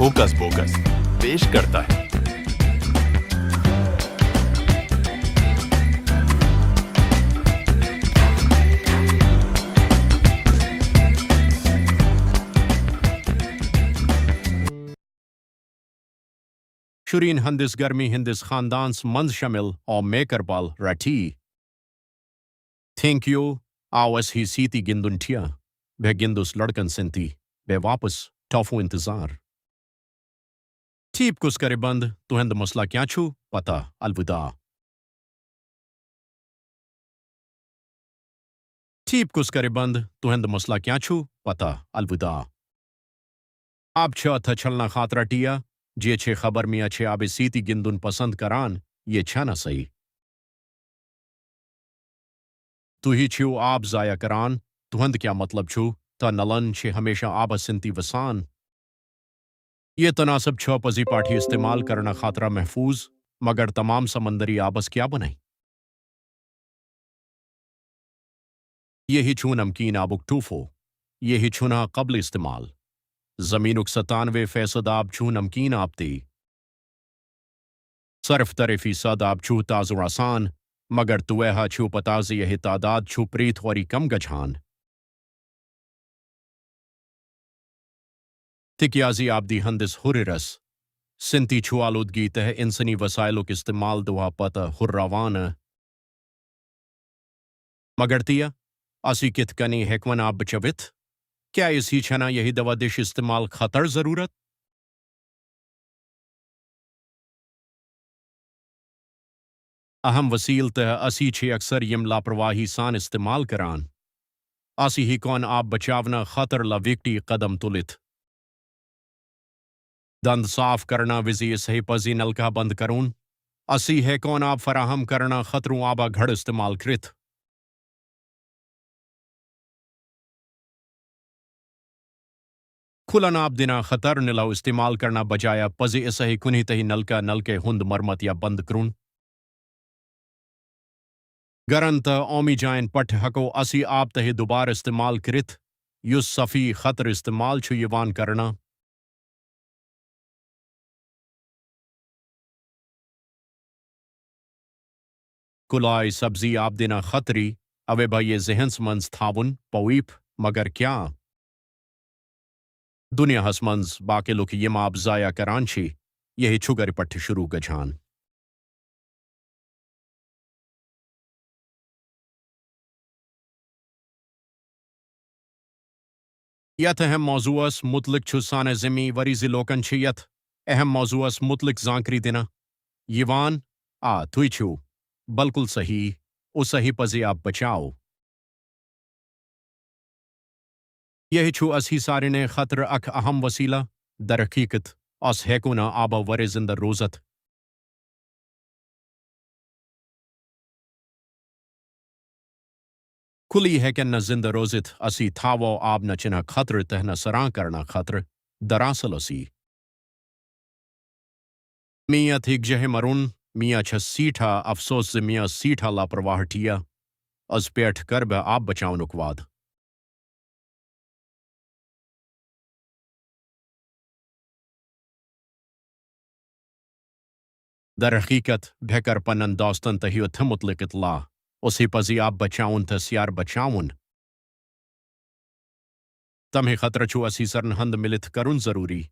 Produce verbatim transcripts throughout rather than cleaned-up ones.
Hoax پوکس پیش کرتا ہے۔ شُرٮ۪ن ہٕنٛدِس گرمی ہٕنٛدِس خاندانس منٛز شٲمِل او میکر بال رٹھی۔ تھینک یو، آو اَسہِ ہی سیتی گِنٛدُن ٹھیا، بے گِنٛدُس لڑکن سنتی، بے واپس ٹافو انتظار۔ ٹھیپ کُس کرِ بند، تُہنٛد مسئلہ کیا چھُ؟ پتہ، الوداع۔ ٹھیپ کُس کرِ بند، تُہنٛد مسئلہ کیا چھُ؟ پتہ، الوداع۔ آپ چھِ اتھ چھلنہٕ خاطرٕ ٹیا، جے چھِ خبر میا چھِ آبِ سیتی گِنٛدُن پسند کران، یہِ چھا نہ صحیح۔ تُہۍ چھِو آب ضایع کران، تُہنٛد کیا مطلب چھُ؟ تہٕ نلن چھِ ہمیشہ آبس سنتی وسان۔ یہ تناسب چھُ پزی پاٹھی استعمال کرنہٕ خاطرٕ محفوظ، مگر تمام سمندری آبس کیا بنائیں؟ یہ چھُ نمکین آبُک ٹوفو۔ یہ چھُنہٕ قبل استعمال۔ زمینُک ستانوے فیصد آب چھُ نمکین آب تہِ۔ صرف ترے فیصد آب چھُ تازٕ آسان، مگر توہہ چھُ پتہ زِ یہ تعداد چھُ پریت وری کم گژھان۔ تِکیازِ آبدی ہٕنٛدِس ہُرِرس سنتی چھُ آلودگی تہٕ انسٲنی وسائلُک استعمال دۄہ پتہٕ ہُرراوان۔ مگر تہِ، اسی کِتھ کٔنۍ ہیکون آب بچٲوِتھ؟ کیا اسی چھنا یہی دوا دش استعمال خطر ضرورت؟ اہم وسیل تہٕ اسی چھِ اکثر یم لاپرواہی سان استعمال کران۔ اسی ہیکون آب بچاونہٕ خطر لوکٹی قدم تُلِتھ۔ دند صاف کرنہٕ وِزِ صحیح پزی نلکہ بند کرُن۔ اسی ہیکون آب فراہم کرنہٕ خطروں آبا گھڑ استعمال کرِتھ۔ کھلن آب دِنہٕ خطر نلو استعمال کرنہٕ بجایہ پزِ اسہِ کُنی تہی نلکہ نلکے ہُنٛد مرمت یا بند کرُن۔ گرن تہٕ عومی جاین پٹھ ہکو اسی آب تہی دوبارٕ استعمال کرِتھ، یُس صفی خطر استعمال چھُ یوان کرنہٕ۔ کُلای سبزی آب دِنہٕ خطری اوے بہ یہ ذہنس منٛز تھاوُن پویپ، مگر کیا دنیاہس منٛز باقی لُکھ یم آب ضایع کران چھِ، یہی چھُ گرِ پٹھ شروع گژھان۔ یتھ اہم موضوعس متعلق چھُ سانہ ذمہ واری زِ لوکن چھِ یتھ اہم موضوعس متعلق زانکاری دِنہٕ یوان۔ آ، تُہۍ چھِو بالکل صحیح، او صحیح پزی آب بچاو۔ یہ چھُ اسی سارنے خطر اکھ اہم وسیلہ۔ در حقیقت، اس ہیکو نہٕ آبہ ورے زندہ روزتھ۔ کُلی ہیکن نہٕ زندہ روزتھ، اسی تھاوو آب نہ چنہٕ خطر تہٕ نہٕ سران کرنہٕ خطر۔ دراصل اسی میت ہیک جہے مرون۔ میا چھس سیٹھا افسوس زِ میا سیٹھا لاپرواہ ٹیا۔ از پیٹھ کر بہ آب بچاونک وعدٕ۔ در حقیقت، بہ کر پنن دوستن تہی اتھ متعلق اطلاع۔ اسی پزی آب بچاون تہٕ سیار بچاون۔ تمہی خطرٕ چھُ اسی سرن ہند ملتھ کرُن ضروری۔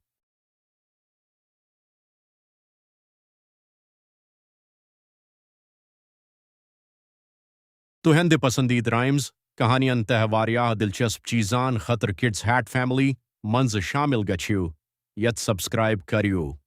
تہندِ پسندیدٕ رائمز، کہانین تہٕ واریاہ دلچسپ چیزن خطر کڈز ہیٹ فیملی منٛز شامل گژھیو۔ یتھ سبسکرائب کریو۔